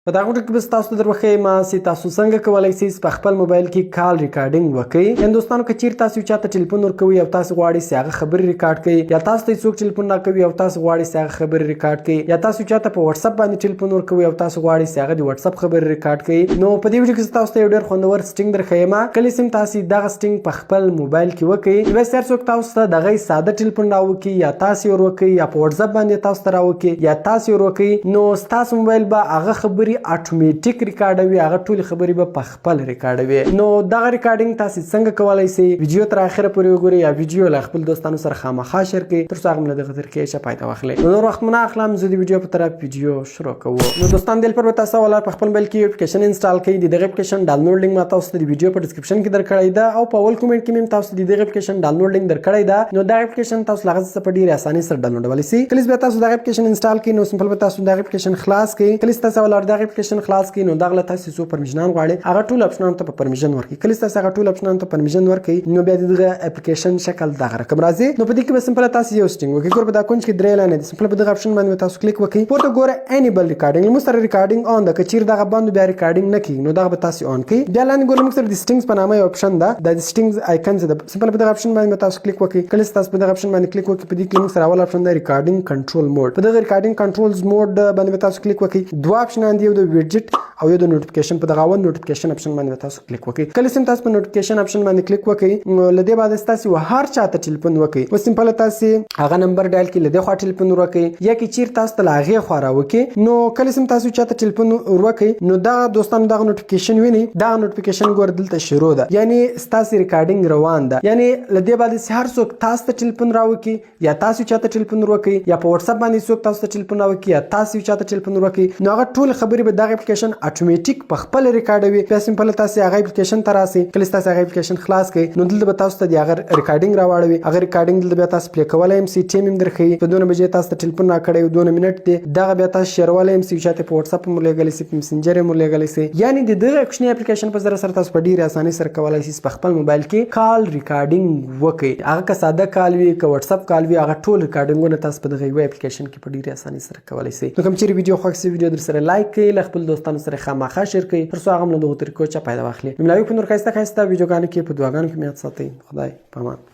په دغه ویډیو کې به تاسو ته در وښیم چې تاسو څنګه کولی شئ په خپل موبایل کې call recording وکړئ. یعنې دوستانو، که چیرې تاسو چاته ټلیفون ورکوئ او تاسو غواړئ چې هغه خبرې ریکارډ کړئ، یا تاسو ته څوک ټلیفون راکوي او تاسو غواړئ چې هغه خبرې ریکارډ کړئ، یا تاسو چاته په واتساپ باندې ټلیفون ورکوئ او تاسو غواړئ چې هغه د واتساپ خبرې ریکارډ کړئ، نو په دې ویډیو کې تاسو ته یو ډېر خوندور setting درښیم. کله چې تاسو دغه setting په خپل موبایل کې وکړئ، بس هر څوک تاسو ته دغه ساده ټلیفون راوکړي، یا تاسو ور وکړئ، یا په واتساپ باندې تاسو ته راوکړي، یا تاسو ور وکړئ، نو ستاسو موبایل به هغه خبرې اتوماتیک ریکارډوي، هغه ټول خبرې به په خپل ریکارډوي. نو دغه recording تاسو څنګه کولای شئ؟ ویډیو تر اخره پورې وګورئ یا ویډیو له خپل دوستانو سره خامخا share کړئ، تر څو هغه له دغه طریقې څخه فایده واخلي. نو نور وخت مو نه اخلم، زه د ویډیو په طرف ویډیو شروع کوو. نو دوستان، دل پر تاسو ولا په خپل موبایل کې یو اپلیکیشن install کړئ. د دغه اپلیکیشن download link ما تاسو ته د ویډیو په description کې درکړی ده او په اول comment کې مې تاسو د دغه اپلیکیشن download link درکړی ده. نو دا اپلیکیشن تاسو له هغه څخه په ډیره اسانۍ سره ډاونلوډولی شئ. کله چې بیا تاسو دغه اپلیکیشن install کړئ، نو simple به تاسو دغه اپلیکیشن خلاص کړئ. کله چې تاسو ولر دغه اپلیکیشن خلاص کړئ، نو دغه تاسو څو permission ان غواړي، هغه ټول option انو ته په permission ورکړي. کله چې تاسو هغه ټول option انو ته permission ورکړئ، نو بیا دغه اپلیکیشن شکل دغه رقم راځي. نو په دې کې به simple تاسو یو setting وکړئ. ګور، په دا کونج کې درې line دي، simple په دغه option باندې تاسو کلیک وکړئ. پورته ګوره، enable recording، موږ سره recording on ده. که چیرې دغه بند، بیا recording نه کیږي، نو دغه به تاسو on کړئ. بیا لاندې ګوره، موږ سره د settings په نامه یو option ده، د settings icon ده، simple په دغه option باندې تاسو کلیک وکړئ. کله چې تاسو په دغه option باندې کلیک وکړئ، په دې کې موږ سره اول option ده، recording control mode. په دغه recording controls mode باندې تاسو کلیک وکړئ. دوه option ان دي، یو د widget او یو د notification. په دغه اول notification option باندې تاسو کلیک وکړئ. کله چې تاسو په notification option باندې کلیک وکړئ، نو له دې بعد تاسو هر چاته ټلیفون وکړئ، او simple تاسو هغه نمبر dial کړئ، له دې خوا ټلیفون ورکړئ، یا که چیرې تاسو ته له هغې خوا راوکړي، نو کله چې تاسو چاته ټلیفون ورکړئ، نو دا دوستان دغه notification ویني. دا notification ګور، دلته شروع ده، یعنی ستاسو recording روان ده. یعنی له دې بعد چې هر څوک تاسو ته ټلیفون راوکړي، یا تاسو چاته ټلیفون ورکړئ، یا په واتساپ باندې څوک تاسو ته ټلیفون راوکړي، یا تاسو چاته ټلیفون ورکړئ، نو هغه ټول خبرې به دغه اپلیکیشن اتوماتیک په خپل ریکارډوي. بیا simple تاسو هغه اپلیکیشن ته راسئ. کله تاسو هغه اپلیکیشن خلاص کړئ، نو دلته به تاسو ته د هغه recording راواړوي. هغه recording دلته بیا تاسو play کولای هم سئ، ټیم هم درښیي، په دونه بجې تاسو ته ټلیفون راکړی او دونه منټ دی. دغه بیا تاسو share ولای هم سئ، چاته په واتساپ مو لېږلی سئ، په مسنجر مو لېږلی سئ. یعنی د دغه کوچني اپلیکیشن په ذریعه سره تاسو په ډیره اسانۍ سره کولای سئ په خپل موبایل کې call recording وکړئ. هغه که ساده call وي، که واتساپ call وي، هغه ټول recording ونه تاسو په دغه یو اپلیکیشن کې په ډیره اسانۍ سره کولای سئ. نو کوم چیرې ویډیو خوښ سي، ویډیو در سره like کړئ، له خپل دوستانو سره خامخا share کړئ، تر څو هغه هم له دغو طریقو څخه فایده واخلي. ملاوي په نور ښایسته ښایسته ویډیوګانو کې. په دعاګانو کې مې یاد ساتئ. خدای په امان.